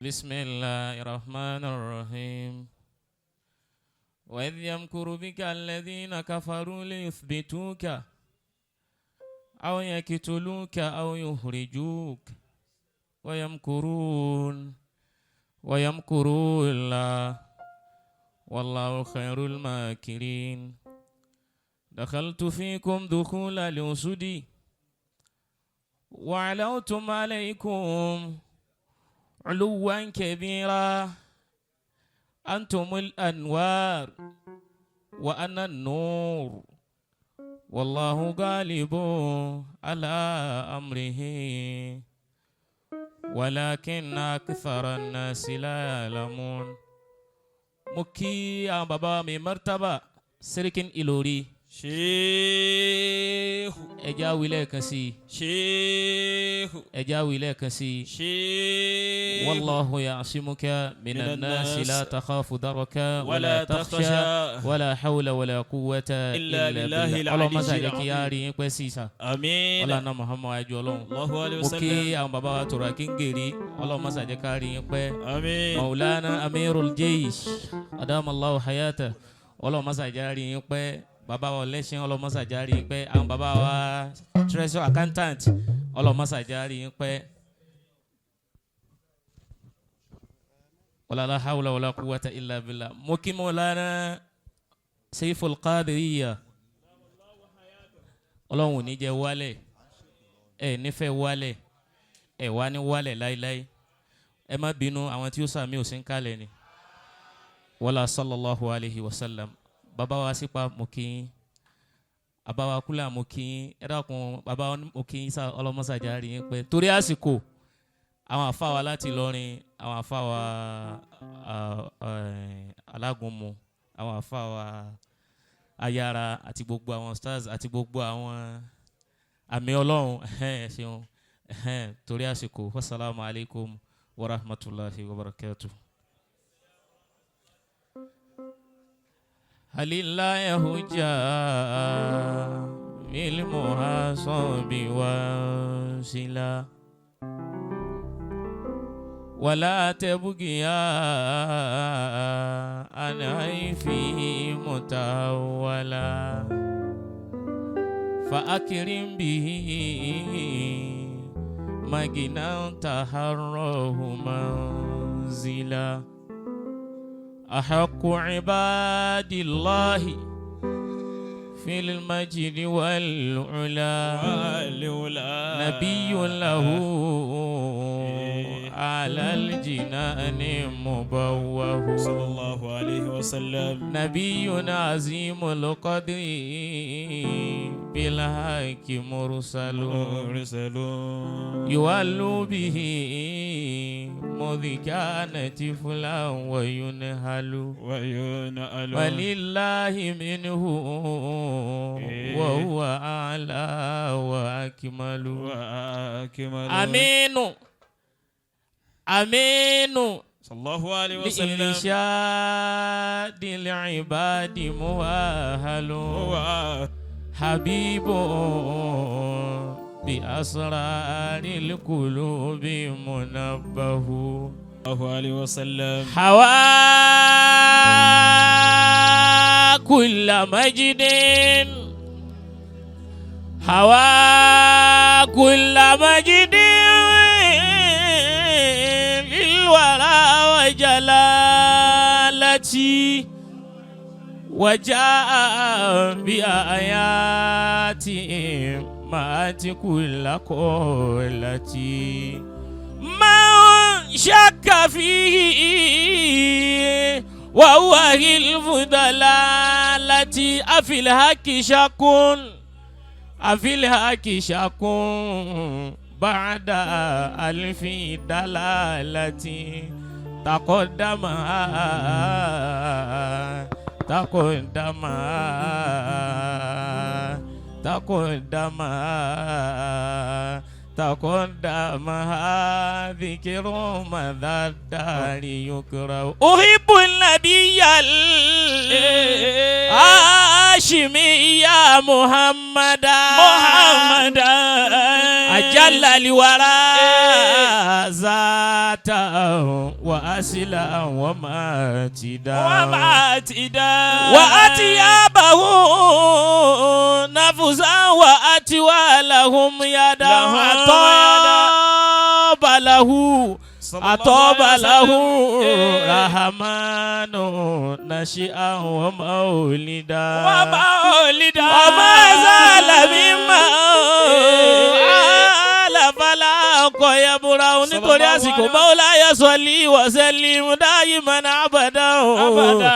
بسم الله الرحمن الرحيم. وإذ يمكر بك الذين كفروا ليثبتوك أو يقتلوك أو يخرجوك ويمكرون ويمكر الله والله خير الماكرين. دخلت فيكم دخول الأسود وعلوتم عليكم علوا كبيرا. أنتم الأنوار وأنا النور والله غالب على أمره ولكن أكثر الناس لا يعلمون. Mo kí àwọn bàbá mi martaba Serikin Ìlọrí. Ṣéhù. Ẹ jẹ́ á wí lẹ́ẹ̀kan sí i. Ṣéhù. Ẹ jẹ́ á wí lẹ́ẹ̀kan sí i. Ṣéhù. والله يعصمك من من الناس. الناس. لا تخاف دركا ولا ولا تخشى. تخشى. ولا حول ولا قوة إلا إلا بالله بالله. العلي Ọlọ́run mọ́sá jẹ́ kí á العظيم. rí yín pẹ́ sí ìsà. Àmín. Ọlọ́run Muhammad ayájú Ọlọ́run. Allahu alayhi Mo wa kí sallam. àwọn bàbá wa tòrò akíngèrè, Ọlọ́run mọ́sá jẹ́ ká rí yín pẹ́. Àmín. Maulana Amirul Jeish أدام الله حياته, Ọlọ́run mọ́sá jẹ́ á rí yín pẹ́. Bàbá wa ọlẹ́sìn, Ọlọ́run mọ́sá jẹ́ á rí yín pẹ́. Àwọn bàbá wa treasurer accountant, Ọlọ́run mọ́sá jẹ́ á rí yín pẹ́. ولا لا حول ولا قوة إلا بالله. Mo kí Maulana Seiful Qadiriyya, Ọlọ́run ò ní jẹ́ wálẹ̀, ẹ nífẹ̀ẹ́ wálẹ̀, ẹ wá ní wálẹ̀ láíláí. Ẹ má bínú, àwọn tí ó sàmì ò sí ń kalẹ̀ ni wala sallallahu alayhi wa sallam. Bàbá wa sípa, mo kí yín. Bàbá wa kúlà, mo kí yín. Ẹ dákun, bàbá wa, mo kí yín sá. Ọlọ́mọsàjà rí yín pẹ́ torí àsìkò. Àwọn àfa wa láti Ìlọrin, àwọn àfa wa alágúnmu, àwọn àfa wa ayára àti gbogbo àwọn stars àti gbogbo àwọn àmì Ọlọ́run, ẹ ṣeun. Torí àsìkò, wasalaamu alaykum wa rahmatulahi wa barakatuh. هل الله جاء بالمحاصب وانسلا ولا تبقيا عن عيفه متأولا فأكرم به مجنا تحراه منزلا. أحق عباد الله في المجد والعلا والعلا. نبي له على الجنان مبوه صلى الله عليه وسلم. نبي عظيم القدر بالحق مرسل مرسل. يولو به مذ كان طفلا وينهل وينأل. ولله منه وهو أعلى وأكمل. وأكمل. أمين أمين. صلى الله عليه وسلم. لإرشاد العباد مؤهل هو حبيب بأسرار القلوب منبه. الله عليه وسلم. حوى كل مجد، حوى كل مجد للورى وجلالتي وجاء بآيات مات كل قولتي. من شك فيه وهو هلف ضلالتي. أفي الحق شك، أفي الحق شك بعد ألف دلالة تقدم تقدم تقدم تقدمها ذكر مدى الدار يكره. أحب النبي الهاشمي يا محمدا محمدا. أجل. جل الورى ذاتا وأصلا وماتدا وماتدا وأتيابه نفسا وأتوالهم يدا لهم أطاب له أطاب له رحمن نشئا ومولدا ومولدا وما زال مما على فلا يبرأ nítorí àsìkò مولاي صل وسلم دائما أبدا أبدا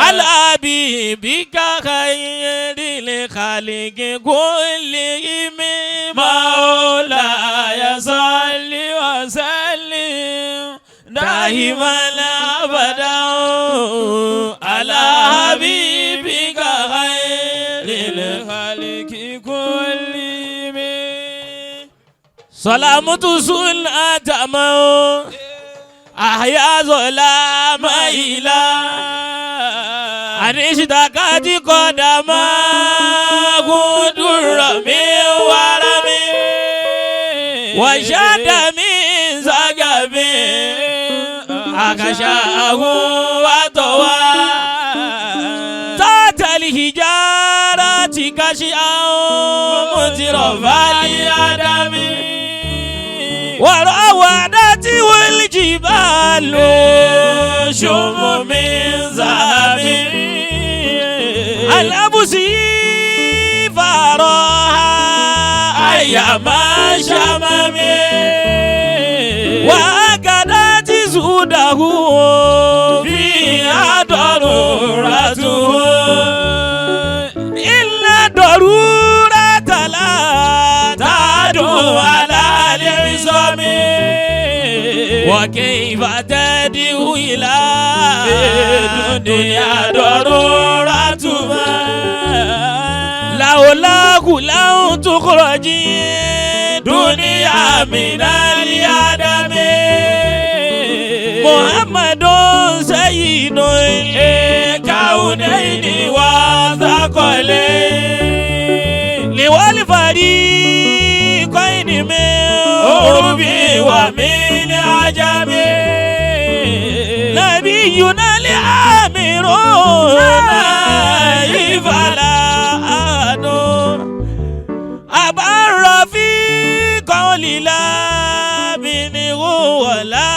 على حبيبك خير الخلق كلهم. مولاي صل وسلم دائما أبدا على حبيبك خير الخلق كلهم. سلامة سنة من أحيا ظلام إلى أن اشتكت قدماه در من ورم وشد من زغب أغشاه وطوى تحت الحجارة كشئا مترفا لآدم وراودته الجبال شم من ذهب الأبسي فراها أيما شمم وأكدت زوده فيها ضرورته إلا ضرورة لا تعدو على العظام وكيف تدعو إلى دنيا ضرورة لولاه لو تخرج دنيا من العدم محمد سيد الكونين وثقلين لولفريقين من عربي ومن عجم نبينا الآمر فلا أبر في قول لا منه ولا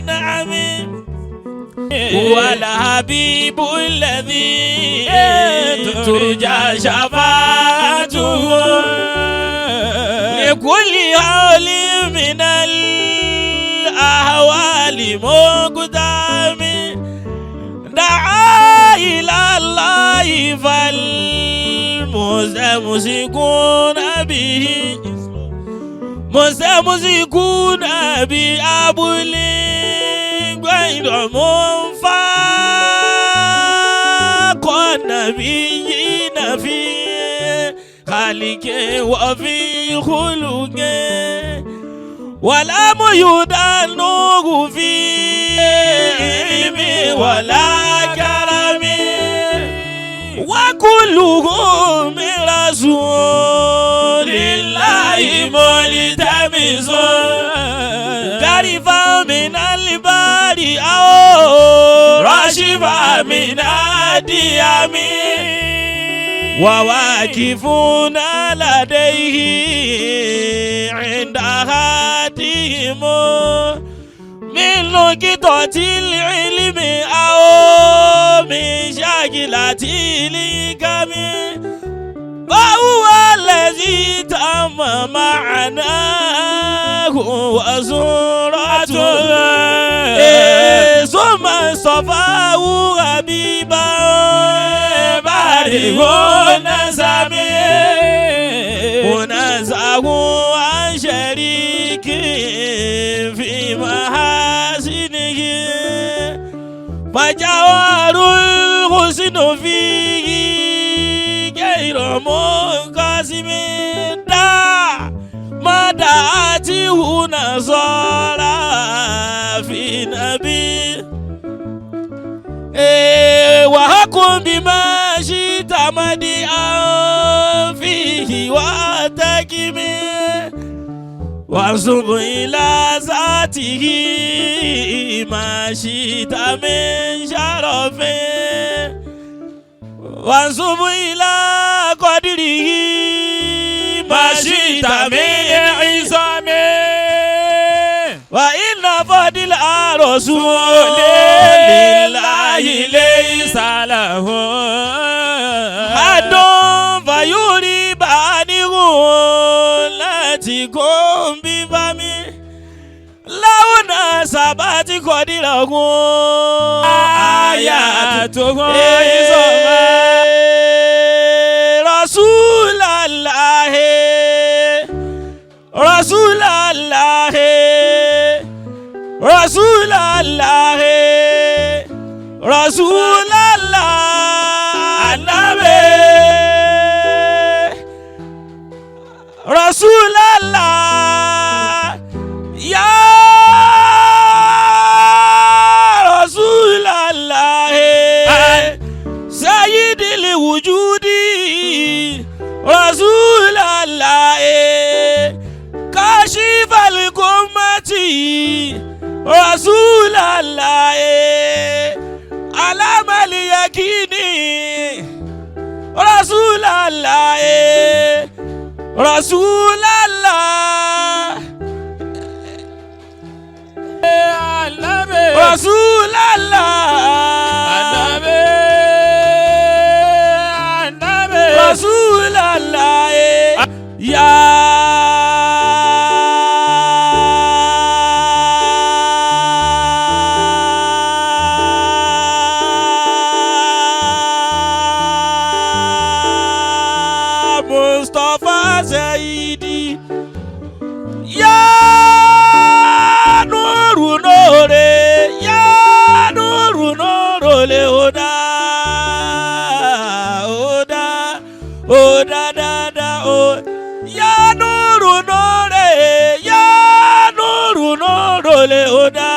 نعم هو الحبيب الذي ترجى شفاعته لكل حول من الأهوال مقدام دعا إلى الله فالمستمسكون به مستمسكون بأبل غير منفاق النبيين في خلق وفي خلق ولم يدانوه في علم ولا كرم وكلهم من رسول الله ملتمس غرفا من البار أو رشفا من الديم وواقفون لديه عند هاتهم من لقطة العلم أو من شاكلة الحكم وهو الذي تم معناه وصورته ثم صفاه حبيبا بارئ النسم منزه عن شريك في محاسنه فجوار الحسن فيه غير منقسم دع ما دعته نصارى في نبي وحكم بما شئت مديئا فيه واتكم وانسب إلى ذاته ما شئت من شرف وانسب إلى قدره ما شئت من عظام وإن فضل رسول الله ليس له حد فيري بانه láti kó ń bí fami láwùnà sábà tí kò dìrọ̀gùn. آياته Rasulallah Rasulallah Rasulallah Rasulallah Anabi Rasulallah Ya Rasulallah Sayyidil wujudi Rasulallah Kashifal kummati Rasulallah Alamal yakini Rasulallah Rasulallah Ànábì. Rasulallah Ànábì. Ànábì. Rasulallah ya Mustafa Zaidi ya nuru nore ya nuru nuru le oda oda oda da da o ya nuru nore ya nuru nuru le oda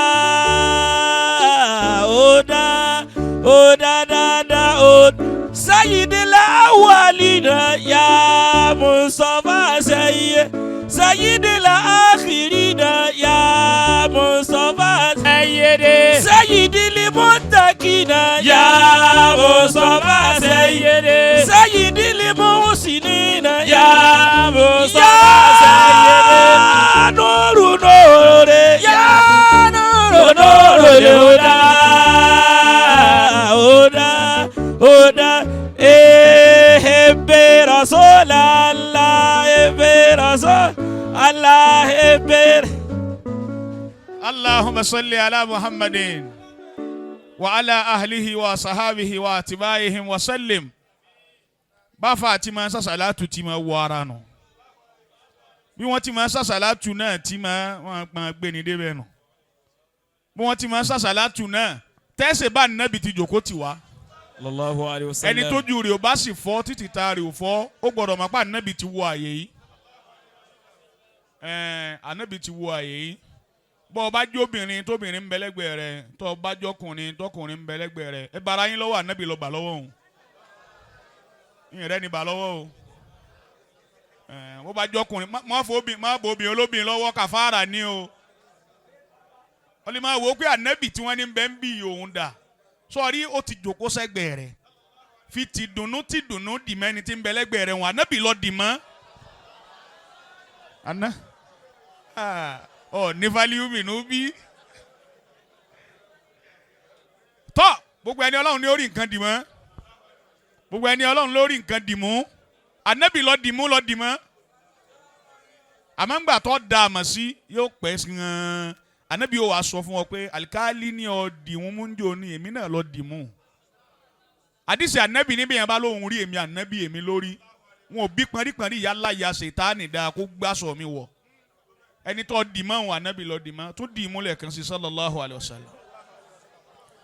oda oda da da o sayyidil awwalina ya Mustafa sayyid sayyidil akhirina ya Mustafa Sayyidi. sayyidil muttaqina ya Mustafa sayyid Sayyidi. sayyidil muhsinina Ya Mustafa Sayyidi. ya nuru nure ya Ya nuru nuru nure oda oda oda ehebe rasulallah ebe rasul Allah ebe. اللهم صل على محمد وعلى أهله وصحابه وأتباعهم وسلم. Báfa àti máa ń sàṣàlátù tí máa wọ ara nù, bí wọ́n ti máa ń sàṣàlátù náà tí máa wọ́n máa gbé ní débẹ̀ nù, bí wọ́n ti máa ń sàṣàlátù náà tẹ́sẹ̀ bá nàbì ti jòkó tì wá. Sallallahu alayhi wa sallam. Ẹni tójú rẹ̀ ò bá sì fọ́ títí ta rẹ̀ ò fọ́, ó gbọ́dọ̀ mọ̀ pé ànábì ti wọ àyè yìí. Ẹ̀ẹ́n, ànábì ti wọ àyè yìí. Bọ́ ọ bá jẹ́ obìnrin tóbìnrin ń bẹ lẹ́gbẹ̀ẹ́ rẹ̀, tọ́ ọ bá jọkùnrin tọkùnrin ń bẹ lẹ́gbẹ̀ẹ́ rẹ̀, ẹ bara yín lọ́wọ́. Ànábì lọ bà lọ́wọ́ òun, ìyẹn rẹ ni bà lọ́wọ́ o. Ẹ̀ẹ́n, bó bá jọkùnrin má fọ obìnrin, má bọ obìnrin olóbìnrin lọ́wọ́, kàfàrà ni o. Wọ́n lè máa wò ó pé ànábì tí wọ́n ní bẹ́ẹ̀ ń bì òun dà sọ́ọ́rí, ó ti jòkó sẹ́gbẹ̀ẹ́ rẹ̀. Fi ti dùnnú ti dùnnú dìmọ́ ẹni tí ń bẹ lẹ́gbẹ̀ẹ́ rẹ̀ wọn. Ànábì lọ dìmọ́ àná ọ ní fálíùmì nù bí tọ́. Gbogbo ẹni ọlọ́run ní orí nǹkan dìmọ́, gbogbo ẹni ọlọ́run lórí nǹkan dìmú, ànábì lọ dìmú, lọ dìmọ́. Àmọ́ ńgbà tó da àmọ̀ sí yóò pẹ́ gan-an, ànábì yóò wá sọ fún ọ pé alikali ní ọ dìmú mú ń jò ní èmi náà lọ dìmú. Àdìsí ànábì níbi yẹn bá lóhùn rí èmi ànábì, èmi lórí wọn ò bí pọnrípọnrí ìyá láyà ṣètánì dáa kó gbàsọ mi wọ. Ẹni tó dìmọ́ òun, ànábì lọ dìmọ́, tó dìmú lẹ́ẹ̀kan sí sallallahu alayhi wa sallam.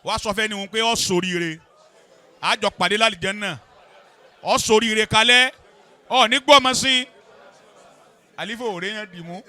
Wàá sọ fẹ́ ni wọn pé ọ sóríire, àjọ pàdé lálìjánnà, ọ sóríire kalẹ̀, ọ ní gbọ́mọ sí àlífò òré yẹn dìmú.